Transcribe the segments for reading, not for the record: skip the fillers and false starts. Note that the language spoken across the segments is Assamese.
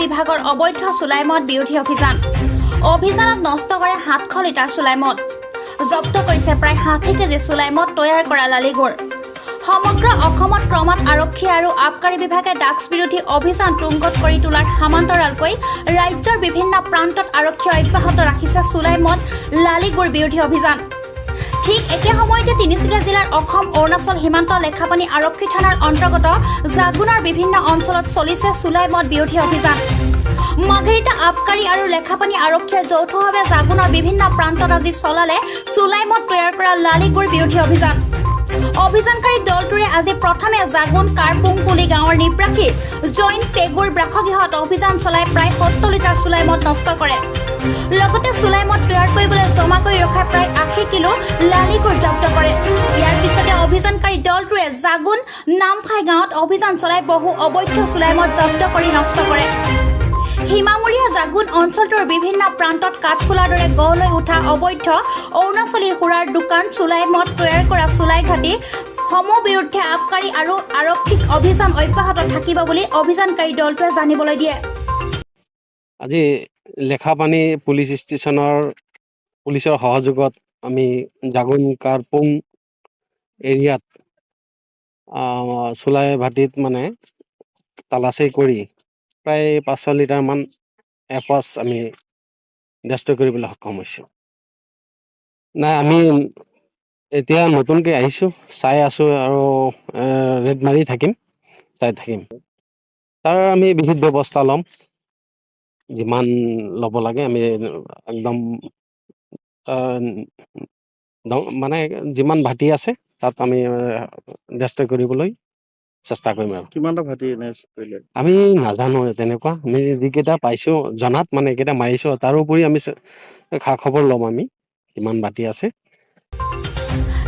বিভাগৰ অবৈধ চুলাই মদ বিৰোধী অভিযান। অভিযানত নষ্ট কৰে 700 লিটাৰ চুলাই মদ, জব্দ কৰিছে প্ৰায় 60 কেজি চুলাই মদ তৈয়াৰ কৰা লালিগুৰ। সমগ্ৰ অসমত ক্ৰমাৎ আৰক্ষী আৰু আবকাৰী বিভাগে ড্ৰাগছ বিৰোধী অভিযান তুংগত কৰি তোলাৰ সমান্তৰালকৈ ৰাজ্যৰ বিভিন্ন প্ৰান্তত আৰক্ষীয়ে অব্যাহত ৰাখিছে চুলাই মদ, লালিগুৰ বিৰোধী অভিযান। ঠিক একে সময়তে তিনিচুকীয়া জিলাৰ অসম অৰুণাচল সীমান্ত লেখাপানী আৰক্ষী থানাৰ অন্তৰ্গত জাগুনৰ বিভিন্ন অঞ্চলত চলিছে চুলাই মদ বিৰোধী অভিযান। মাৰ্ঘেৰিটা আবকাৰী আৰু লেখাপানী আৰক্ষীয়ে যৌথভাৱে জাগুনৰ বিভিন্ন প্ৰান্তত আজি চলালে চুলাই মদ তৈয়াৰ কৰা লালিগুৰ বিৰোধী অভিযান। অভিযানকাৰী দলটোৰে আজি প্ৰথমে জাগুন কাৰপুংপুলি গাঁৱৰ নিবাসী জৈন পেগুৰ বাসগৃহত অভিযান চলাই প্ৰায় 70 লিটাৰ চুলাই মদ নষ্ট কৰে। লগতে চুলাই মদ তৈয়াৰ কৰিবলৈ জমা কৰি ৰখা প্ৰায় 80 কিলো লালিগুৰ জব্দ কৰে। ইয়াৰ পিছতে অভিযানকাৰী দলটোৱে জাগুন নামফাই গাঁৱত অভিযান চলাই বহু অবৈধ চুলাই মদ জব্দ কৰি নষ্ট কৰে। সীমামূৰীয়া জাগুন অঞ্চলটোৰ বিভিন্ন প্ৰান্তত কাঠফুলাৰ দৰে গঢ় লৈ উঠা অবৈধ অৰুণাচলী সুৰাৰ দোকান, চুলাই মদ তৈয়াৰ কৰা চুলাই ঘাটি সমূহ বিৰুদ্ধে আবকাৰী আৰু আৰক্ষীক অভিযান অব্যাহত থাকিব বুলি অভিযানকাৰী দলটোৱে জানিবলৈ দিয়ে। আজি লেখাপানী পুলিচ ষ্টেচনৰ পুলিচৰ সহযোগত আমি জাগুন কাৰপুং এৰিয়াত চুলাই ভাটিত মানে তালাচী কৰি প্ৰায় 500 লিটাৰমান এফছ আমি ডেষ্ট্ৰয় কৰিবলৈ সক্ষম হৈছোঁ। নাই, আমি এতিয়া নতুনকৈ আহিছোঁ, চাই আছোঁ আৰু ৰেড মাৰি থাকিম, চাই থাকিম। তাৰ আমি বিহিত ব্যৱস্থা ল'ম। যিমান ল'ব লাগে আমি একদম মানে যিমান ভাটি আছে তাত আমি ডেষ্ট্ৰয় কৰিবলৈ চেষ্টা কৰিম আৰু। কিমানটা ভাটি এনে কৰিলে? আমি নাজানো তেনেকুৱা। আমি যিকেইটা পাইছোঁ জনাত, মানে এইকেইটা মাৰিছোঁ। তাৰোপৰি আমি খা খবৰ ল'ম আমি কিমান ভাটি আছে।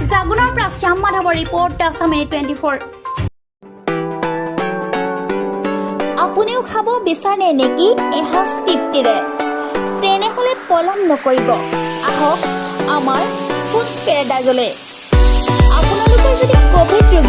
জাগুনৰ পৰা শ্যাম মাধৱৰ ৰিপৰ্ট, আছাম এনি 24। আপুনিও খাব বিচাৰে নেকি এসাঁজ তৃপ্তিৰে? তেনেহ'লে পলম নকৰিব, আহক আমাৰ ফুড পেৰাডাইজলৈ। আপোনালোকৰ যদি ক'ভিড ৰোগী